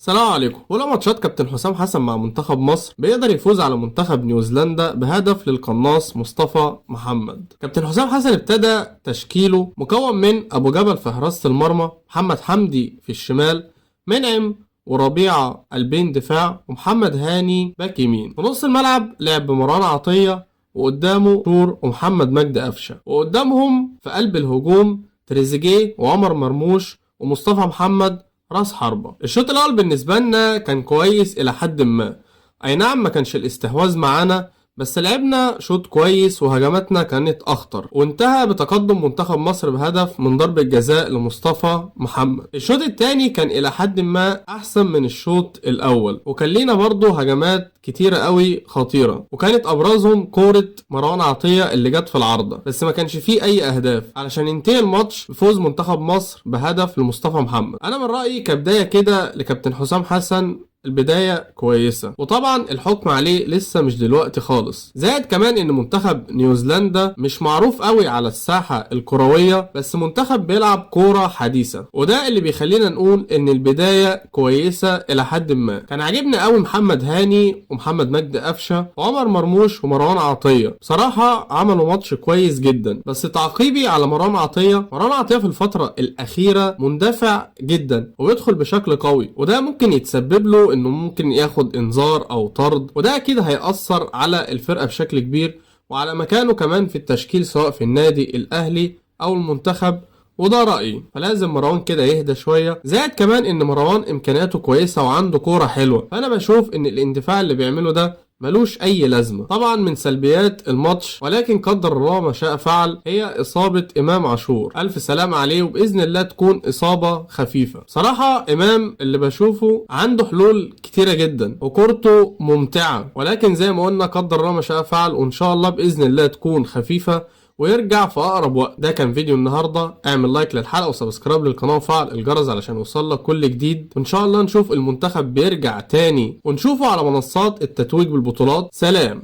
السلام عليكم. ولا ماتشات كابتن حسام حسن مع منتخب مصر بيقدر يفوز على منتخب نيوزيلندا بهدف للقناص مصطفى محمد. كابتن حسام حسن ابتدى تشكيله مكون من ابو جبل في حراسة المرمى، محمد حمدي في الشمال، منعم وربيعة قلبين دفاع، ومحمد هاني باك يمين. في نص الملعب لعب بمروان عطية وقدامه شور ومحمد مجدي قفشة، وقدامهم في قلب الهجوم تريزيجيه وعمر مرموش ومصطفى محمد راس حربة. الشوط الأول بالنسبة لنا كان كويس إلى حد ما، أي نعم ما كانش الاستحواذ معانا، بس لعبنا شوط كويس وهجماتنا كانت أخطر، وانتهى بتقدم منتخب مصر بهدف من ضربة جزاء لمصطفى محمد. الشوط الثاني كان إلى حد ما أحسن من الشوط الأول، وكان لينا برضه هجمات كتيرة قوي خطيرة، وكانت أبرزهم كورة مروان عطية اللي جت في العارضة، بس ما كانش فيه أي أهداف علشان ينتهي الماتش بفوز منتخب مصر بهدف لمصطفى محمد. أنا من رأيي كبداية كده لكابتن حسام حسن البداية كويسة، وطبعا الحكم عليه لسه مش دلوقتي خالص. زائد كمان ان منتخب نيوزيلندا مش معروف قوي على الساحة الكروية، بس منتخب بيلعب كورة حديثة، وده اللي بيخلينا نقول ان البداية كويسة الى حد ما. كان عاجبني قوي محمد هاني ومحمد مجدي قفشة وعمر مرموش ومروان عطية، بصراحة عملوا ماتش كويس جدا. بس تعقيبي على مروان عطية، مروان عطية في الفترة الأخيرة مندفع جدا وبيدخل بشكل قوي، وده ممكن يتسبب له انه ممكن ياخد انذار او طرد، وده اكيد هيأثر على الفرقة بشكل كبير وعلى مكانه كمان في التشكيل سواء في النادي الاهلي او المنتخب، وده رأيي. فلازم مروان كده يهدى شوية. زائد كمان ان مروان امكانياته كويسة وعنده كورة حلوة، فانا بشوف ان الاندفاع اللي بيعمله ده ملوش اي لازمة. طبعا من سلبيات الماتش، ولكن قدر الله ما شاء فعل، هي اصابة امام عاشور. الف سلام عليه، وباذن الله تكون اصابة خفيفة. صراحة امام اللي بشوفه عنده حلول كتيرة جدا وكورته ممتعة، ولكن زي ما قلنا قدر الله ما شاء فعل، وان شاء الله باذن الله تكون خفيفة ويرجع في اقرب وقت. ده كان فيديو النهارده. اعمل like للحلقه و subscribe للقناه وفعل الجرس علشان يوصل لك كل جديد، وان شاء الله نشوف المنتخب بيرجع تاني ونشوفه على منصات التتويج بالبطولات. سلام.